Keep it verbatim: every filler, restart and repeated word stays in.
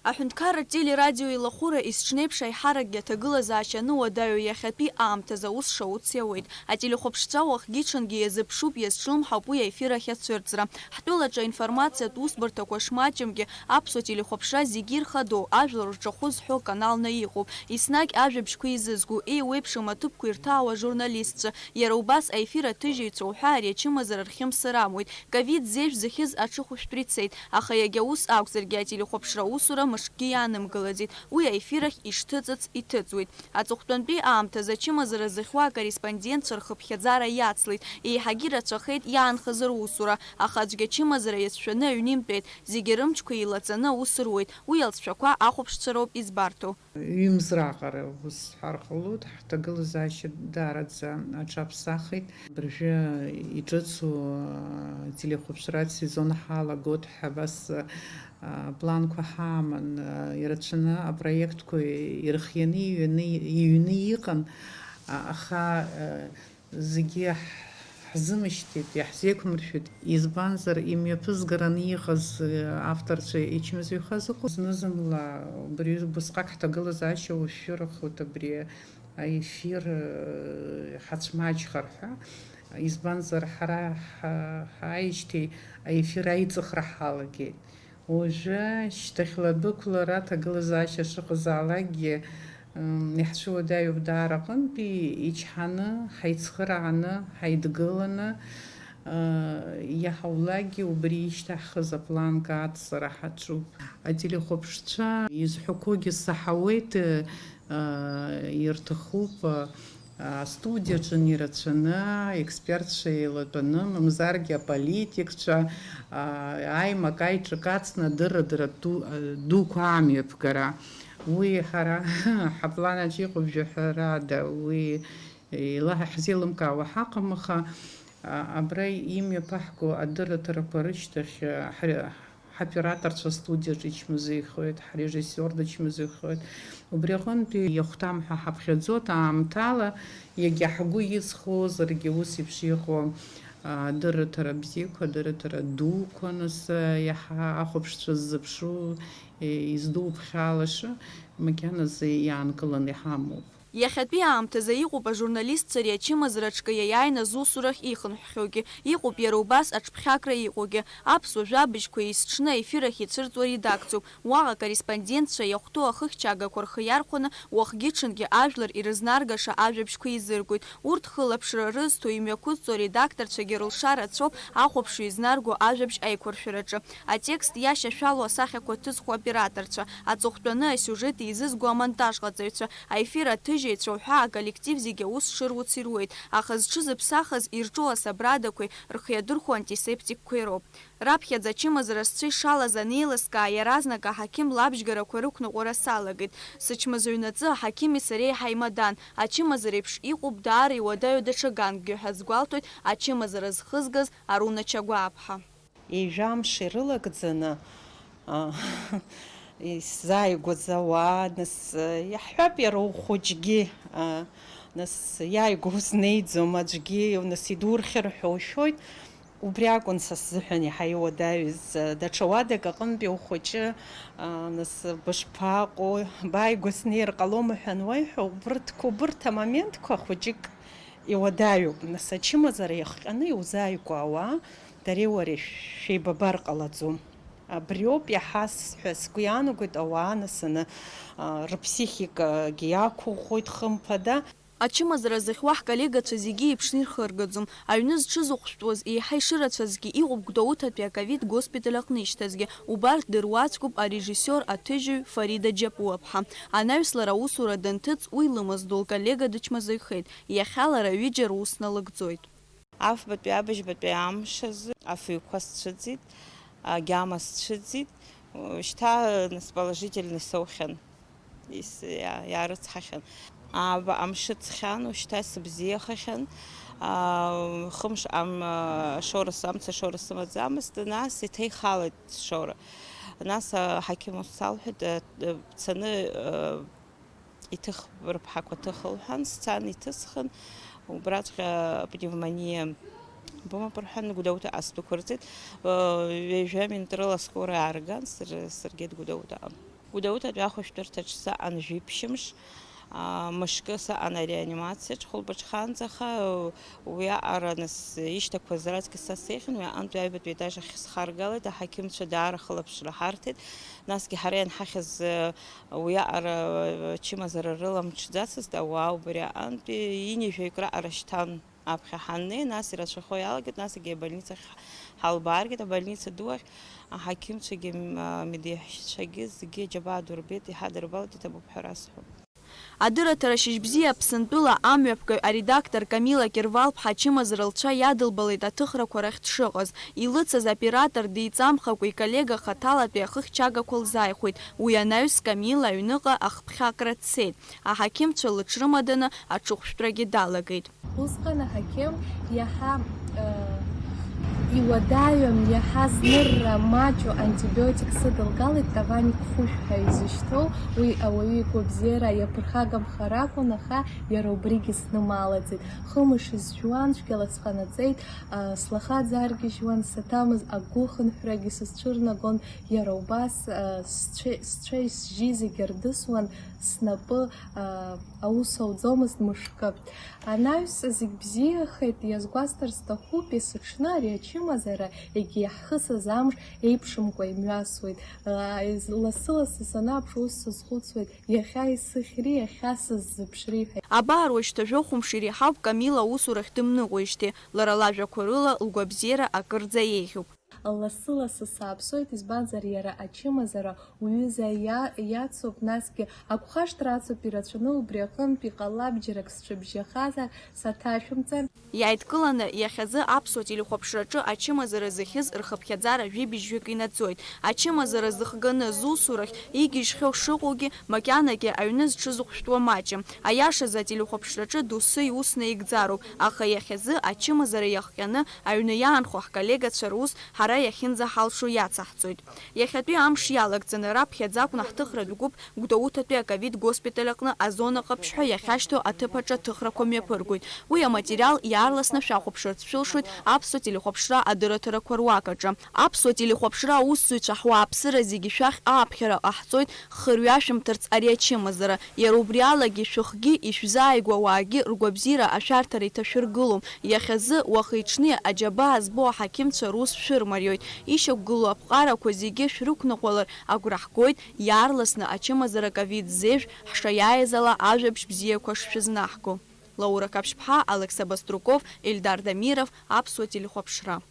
Аҳәынҭқарратә телерадио еилахәыра есҽнеиԥш аиҳаракгьы аҭагылазаашьа ануадаҩу иахьатәи аамҭазы аус шауц иауеит. Ателехәаԥшцәа уахгьы-ҽынгьы иазыԥшуп, иазҿлымҳауп уи аефир ахь ацәырҵра. Ҳтәылаҿы аинформациатә усбарҭақәа шмаҷымгьы, аԥсуа телехәаԥшра зегьы ирхадоу, ажәлар рҿахәы зҳәо каналны иҟоуп. Еснагь ажәабжьқәа еизызго, еиуеиԥшым аҭыԥқәа ирҭаауа ажурналистцәа, иара убас аефир аҭыжьыҩцәа уҳәа ари ачымазара рхьымсыр амуит. Ковид зежә зыхьыз аҽыхәшәтәра ицеит, аха иагьа ус акәзаргьы ателехәаԥшра аусура мышкгьы иаанымгылаӡеит, уи аефир ахь ишҭыҵыц иҭыҵуеит. Аҵыхәтәантәи аамҭазы ачымазара зыхьуа акорреспондентцәа рхыԥхьаӡара иацлеит, еиҳагьы рацәахеит иаанхаз русура, аха аӡәгьы ачымазара иацәшәаны аҩны имтәеит, зегьы рымчқәа еилаҵаны аус руеит, уи алҵшәақәа ахәаԥшцәа роуп избарҭоу. Ҩымз раҟара ус ҳҳәар ҟалоит, ҳҭагылазаашьа даараӡа аҽаԥсахит. Абыржәы иҿыцу, а, телехәаԥшратә сезон ҳалагоит ҳәа абас, а, планқәа ҳаман, а, ирацәаны апроектқәа ирхианы иҩны, иҩны иҟан, а, аха, а, зегьы ҳ-, ҳзымышьҭит, иаҳзеиқәмыршәеит. Избанзар, имҩаԥызгараны иҟаз, э, авторцәа ичмазаҩхаз ыҟоуп. Зны-зынла убри убысҟак ҳҭагылазаашьа уашәшәырахоит абри аефир, э, ҳацәмаҷхар ҳәа. Избанзар, ҳара ҳа-, ҳааижьҭеи аефир аиҵыхра ҳалагеит. Уажәы шьҭахьла адәықәлара аҭагылазаашьа шыҟазаалакгьы, м, иаҳцәыуадаҩуп даара аҟынтәи, ичҳаны, ҳаицхырааны, ҳаидгыланы, ы, иаҳаулакгьы убри ишьҭаҳхыз апланка ацҵара ҳаҿуп. Ателехәаԥшцәа изҳәақәогьы саҳауеит, ы, ирҭахуп, ы, астудиаҿы ирацәаны, аекспертцәа еилатәаны, мамзаргьы аполитикцәа, ы, аимак-аиҿак ацны адырра-дырра ду-, ы, дуқәа амҩаԥгара. Уи ҳара ҳаплан аҿы иҟоуп, жәаҳәарада, уи еилаҳ-, ҳзеилымкаауа ҳаҟам, аха, ы, абра имҩаԥаҳго адырраҭарақәа рышьҭахь, ы, ҳари-, ҳоператорцәа астудиаҿы ичмазаҩхоит, ҳрежиссиор дычмазаҩхоит. Убри аҟынтәи иахәҭам ҳәа ҳаԥхьаӡоит, аамҭала иагьа ҳгәы иҵхозаргьы ус еиԥш иҟоу, а, адырраҭара бзиақәа, адырраҭара дуқәа, нас, а, иаҳа ахәаԥшцәа ззыԥшу, е, издуԥхьалаша, макьаназы иаанкыланы иҳамоуп. Иахьатәи аамҭазы иҟоуп ажурналистцәа ари ачымазара аҿкы иаиааины зусурахь ихынҳәхьоугьы, иҟоуп иара убас аҽԥхьакра иҟоугьы. Аԥсуа жәабжьқәа есҽны аефир ахь ицәырҵуа редакциоуп. Уаҟа акорреспондентцәа иахәҭоу ахыхьчагақәа рхы иархәаны, уахгьы-ҽынгьы ажәлар ирызнаргаша ажәабжьқәа еизыргоит. Урҭ хылаԥшра рызҭо, имҩақәызҵо аредакторцәагьы рылшара ацәоуп ахәаԥшҩы изнарго ажәабжь аиқәыршәараҿы. Атекст иашьашәало асахьақәа ҭызхуа аоператорцәа, аҵыхәтәаны асиужет еизызго амонтажҟаҵаҩцәа, аефир аҭыжьаҩцәа уҳәа аколлектив зегьы аус шыруц ируеит, аха зҽызыԥсахыз ирҿоу асабрадақәеи рхы иадырхәо антисептикқәеи роуп. Раԥхьаӡа ачымазара сцәа ишалаз анеилыскаа, иаразнак аҳақьым лабжьгарақәа рықәныҟәара салагеит. Сычмазаҩнаҵы аҳақьыми сареи ҳаимадан, ачымазара еиԥш иҟоуп даара иуадаҩу даҽа ганкгьы ҳәа сгәалҭоит ачымазара зхызгаз Аруна Чагәааԥҳа. Ҩажәа мшы ирылагӡаны, а, исзааигәаз ауаа, нас, иаҳҳәап, иара ухәыҷгьы, а, нас, иааигәа узнеиӡом аӡәгьы, нас, идурхьыр ҳәа ушәоит. Убри акәын са сзыҳәан иаҳа иуадаҩыз, даҽа уадак аҟынтәи ухәыҷы, а, нас, бышԥаҟоу, бааигәа снеир ҟалома ҳәа ануеиҳәо, убырҭқәа, убырҭ амоментқәа хәыҷык иуадаҩуп. Нас, ачымазара иахҟьаны иузааигәоу ауаа, дареи уареи шәеибабар ҟалаӡом. Абриоуп иаҳа сҳәа, сгәы иаанагоит, ауаа насаны, а, рыԥсихикагьы иақәыӷәӷәоит, хымԥада. Ачымазара зыхьуа ҳколлегацәа зегьы еиԥшны ирхыргаӡом. Аҩны зҽызыхәшәтәуаз еиҳа ишырацәазгьы иҟоуп Гәдоуҭатәи аковид госпиталь аҟны ишьҭазгьы. Убарҭ дыруаӡәкуп арежиссиор аҭыжьҩы Фарида Џьапуаԥҳа. Анаҩс лара аусура данҭыҵ, уи лымаз ду лколлега дычмазаҩхеит. Иахьа лара ҩыџьа рус налыгӡоит. Афбатәи абыжьбатәи амш азы афыҩқәа сцәыӡит, агьама сцәыӡит, шьҭа, нас, положительный соухьан, ис-, иа-, иаарыцҳахьан. Ааба амш ыҵхьан, ушьҭа сыбзиахахьан, аа, хымш ам-, ашоура, амца ашоура сымаӡамызт, нас иҭеихалеит сшоура. Нас аҳақьым ус салҳәеит, э, э, бцаны, э, иҭых, рыԥҳақәа ҭых лҳәан, сцан иҭысхын, убраҵәҟьа пневмониа бымоуп рҳәан, Гәдоуҭаҟа сдәықәырҵеит. Ҩажәа минуҭ рыла аскорая аарган, сыр-, сыргеит Гәдоуҭаҟа. Гәдоуҭатәи ахәышәтәырҭаҿ саан жәиԥшьымш, аа, мышкы саан ареанимациаҿ хәылбыҽханӡа, аха уиаҟара нас ишьҭақәаз раҵкыс са сеихьан, уи аҟынтәи аҩбатәи етаж ахь схаргалеит, аҳақьымцәа даара хылаԥшра ҳарҭеит, насгьы ҳара ианҳахьыз, уиаҟара ачымазара рыламҽӡацызт ауаа, убри аҟынтәи ҩынҩажәаҩык раҟара шьҭан. Аԥхьа ҳаннеи, нас ирацәахо иалагеит, насгьы абольницахь ҳалбааргеит, абольница ду ахь аҳақьымцәагьы, м-, а, медеиҳәшьцәагьы зегьы аџьабаа ду рбеит, иҳадырбалеит, иҭабуп ҳәа расҳәоит. Адырраҭара Шьыжьбзиа Аԥсынтәыла амҩаԥгаҩ аредактор Камила Кьырвал-ԥҳа ачымазара лцәа иадылбалеит аҭыхрақәа рахь дшыҟаз. Илыцыз оператор диҵамхакәа иколлега хаҭалатәи ахыхьчагақәа лзааихәеит. Уи анаҩс Камила аҩныҟа ахԥхьакра дцеит. Аҳақьымцәа лыҽрымаданы аҽыхәшәтәрагьы далагеит. Усҟан аҳақьым иаҳа, э, иуадаҩым, иаҳа знырра маҷу антибиотик сыдылгалеит, Таваник хәышә ҳәа изышьҭоу, уи ауаҩы игәабзиара иаԥырхагамхар акәын, аха иара убригьы снымаалаӡеит. Хымш изжәуан, цәгьала сҟанаҵеит, э, слаха ӡаргьежьуан, саҭамыз агәыхынҳәрагьы сызцәырнагон, иара убас, э, сцәа-, сцәа-исжьы зегьы рдысуан, снапы, э, аус ауӡомызт мышкы. Анаҩс зегь бзиахеит, иазгәасҭар сҭахуп, есыҽны ари ачымазара, егьи иаҳхысыз амш еиԥшымкәа имҩасуеит. Ааи, лассы-лассы санааԥш, ус сазхәыцуеит, иахьа исыхьри, иахьа сыззыԥшри ҳәа. Абар уажәшьҭа жәохә мшы иреиҳауп Камила аусурахь дымныҟәеижьҭеи, лара лажәақәа рыла лгәабзиара акырӡа еиӷьуп. Лассы-лассы сааԥсоит, избанзар, иара ачымазара уҩыза иа-, иацуп, насгьы агәхашҭра ацуп, ирацәаны убри аҟынтә иҟалап, џьарак сцәыбжьахазар, саҭашәымҵан. Иааидкыланы, иахьазы аԥсуа телехәаԥшраҿы ачымазара зыхьыз рхыԥхьаӡара жәибжьҩык инаӡоит. Ачымазара зыхганы зусурахь игьежьхьоу шыҟоугьы, макьанагьы аҩны зҽызыхәшәтәуа маҷым. Аиашазы, ателехәаԥшраҿы доусы иус наигӡароуп, аха иахьазы ачымазара иахҟьаны аҩны иаанхо ҳколлегацәа рус ҳара иахьынӡаҳалшо иацаҳҵоит. Иахьатәи амш иалагӡаны раԥхьаӡа акәны ҳҭыхратә гәыԥ Гәдоуҭатәи аковид госпиталь аҟны азона ҟаԥшь ҳәа иахьашьҭоу аҭыԥ аҿы аҭыхрақәа мҩаԥыргоит. Уи аматериал иаарласны шәахәаԥшырц шәылшоит аԥсуа телехәаԥшра адырраҭарақәа руак аҿы. Аԥсуа телехәаԥшра аусзуҩцәа ҳуааԥсыра зегьы шәахь ааԥхьара ҟаҳҵоит, хырҩашәымҭарц ари ачымазара. Иара убри алагьы шәыхгьы ишәзааигәа ауаагьы ргәабзиара ашәарҭара иҭашәыргылом. Иахьазы, уахи-ҽни аџьабаа збо аҳақьымцәа рус шәырмариоит. Ишьақәгылоу аԥҟарақәа зегьы шәрықәныҟәалар агәра ҳгоит, иаарласны ачымазара ковид зежә ҳшаиааиз ала ажәабжь бзиақәа шшәызнаҳго. Лаура Қаԥшьԥҳа, Алықьса Баструков, Ельдар Дамиров, Аԥсуа телехәаԥшра.